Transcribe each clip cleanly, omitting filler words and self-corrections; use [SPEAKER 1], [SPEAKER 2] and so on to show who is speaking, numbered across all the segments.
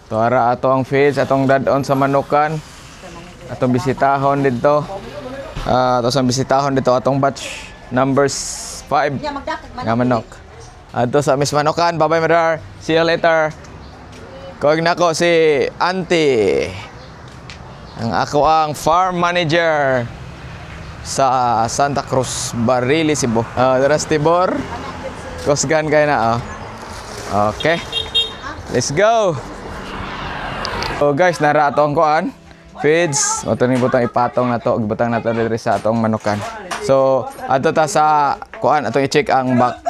[SPEAKER 1] To ara ato ang feeds atong dad-on sa manukan. Atong bisitahon dito. Ah, ato sa bisitahon dito atong batch numbers 5
[SPEAKER 2] Nya magdakag man.
[SPEAKER 1] nga manok. Adto sa Miss Manokan. Bye-bye, Madar. See you later. Kog nako si Auntie. Ang ako ang farm manager sa Santa Cruz, Barili, Cebu. Ah, uh, Tibor. Kusgan kay na, oh. Okay. Let's go. So guys, nara ato ang kuan. Feeds, ato ni butang ipatong na to, ug butang na to diri sa atong manukan. So, ato ta sa kuan, atong i-check ang back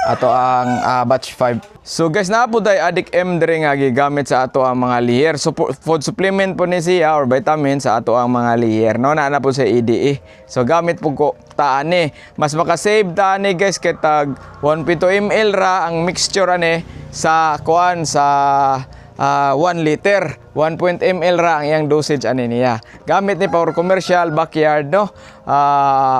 [SPEAKER 1] ato ang batch 5. So guys, naa po tay Adik M diri nga gigamit sa ato ang mga layer. So food supplement po ni siya or vitamin sa ato ang mga layer. No, naa na po sa EDE. So gamit po ko taani. Mas maka-save taani, guys, kay tag 1.2 ml ra ang mixture ani sa kuan sa 1 liter. 1 ml ra ang iyang dosage ani niya. Gamit ni power commercial backyard, no.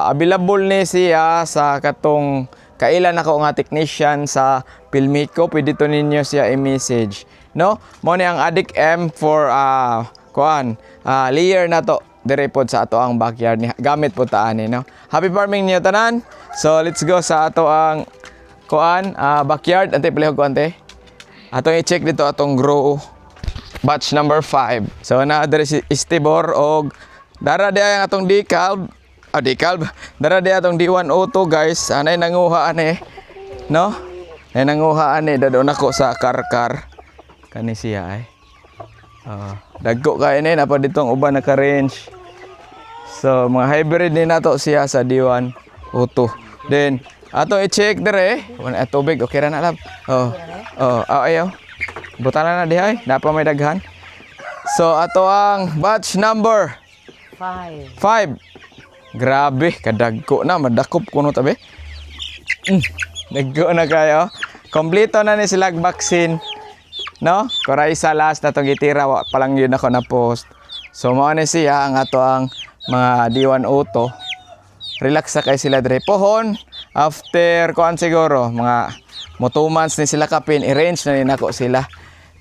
[SPEAKER 1] Available ni siya sa katong kailan ako nga technician sa Pilmico, pwede to ninyo siya i-message. No? Mo ni ang Adik M for kuan, layer na to dire pod sa ato ang backyard ni gamit po ta ani, no. Happy farming niyo tanan. So let's go sa ato ang kuan backyard. Ante, palihog ko, ante. Atong i-check dito atong grow batch number 5. So na diri si Istibor og dara di ang atong dekalb. Ah, dekalb. Dara di atong D102, guys. Anay nanguha ani. No? Nay nanguha ani dadon ako sa karkar. Kani siya ay. Ah, dagko kay ni napa ditong uban naka-range. So mga hybrid ni nato siya sa D102. Then ato i-check dire, wala tubig, okay ra na lab. Oh, oh, ayaw. Butan na dihay, napa may daghan. So ato ang batch number
[SPEAKER 2] 5.
[SPEAKER 1] 5. Grabe, kadagko na, madakop kuno tabi. Dagko na kayo. Kompleto na ni sila vaccine. No? Coryza last na tong gitira, wa pa lang yun ako na post. So mao ni siya ang ato ang mga D1 Auto. Relax sa kay sila dre. Pohon after kuan siguro mga mo 2 months ni sila kapin, i-range na ni nako sila.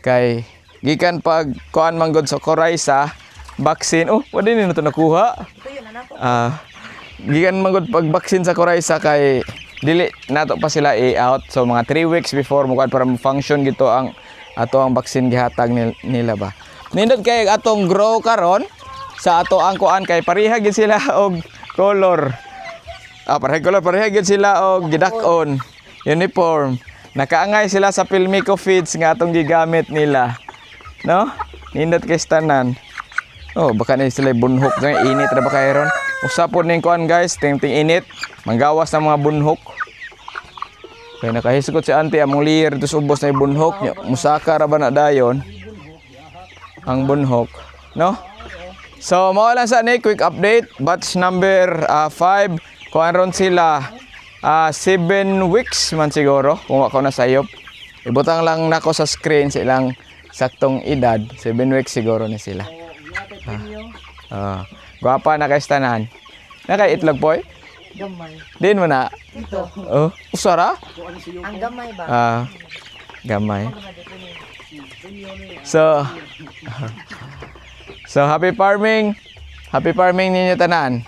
[SPEAKER 1] Kay gikan pag kuan man gud sa coryza vaccine. Oh, wala ni na to nakuha. Ah, gikan man gud pag vaccine sa coryza kay dili nato pa sila i-out. So mga 3 weeks before mo kuan para mo function gito ang ato ang vaccine gihatag nila ba. Nindot kay atong grow karon sa ato ang kuan kay pareha gid sila og color. Ah, pareha color, pareha gid sila og gidak-on uniform. Nakaangay sila sa Pilmico feeds nga atong gigamit nila. No? Nindot kay tanan. Oh, baka ni sila bunhok nga init ra ba kay ron. Usa pod ning kuan, guys, ting ting init, manggawas ng mga bunhok. Kay nakahisgot si auntie among layer tos ubos na bunhok niya. Musaka ra ba na dayon? Ang bunhok, no? So, mao lang sa ni quick update. Batch number 5. Kuan ron sila 7 weeks man siguro kung ako na sayop. Ibutang lang nako sa screen sa ilang saktong edad. 7 weeks siguro ni sila. Ah, gwapa na kay tanan. Na kay itlog poy?
[SPEAKER 2] Gamay.
[SPEAKER 1] Din mo na.
[SPEAKER 2] Ito.
[SPEAKER 1] Oh, usara?
[SPEAKER 2] Ang gamay ba?
[SPEAKER 1] Ah, gamay. So happy farming. Happy farming ninyo tanan.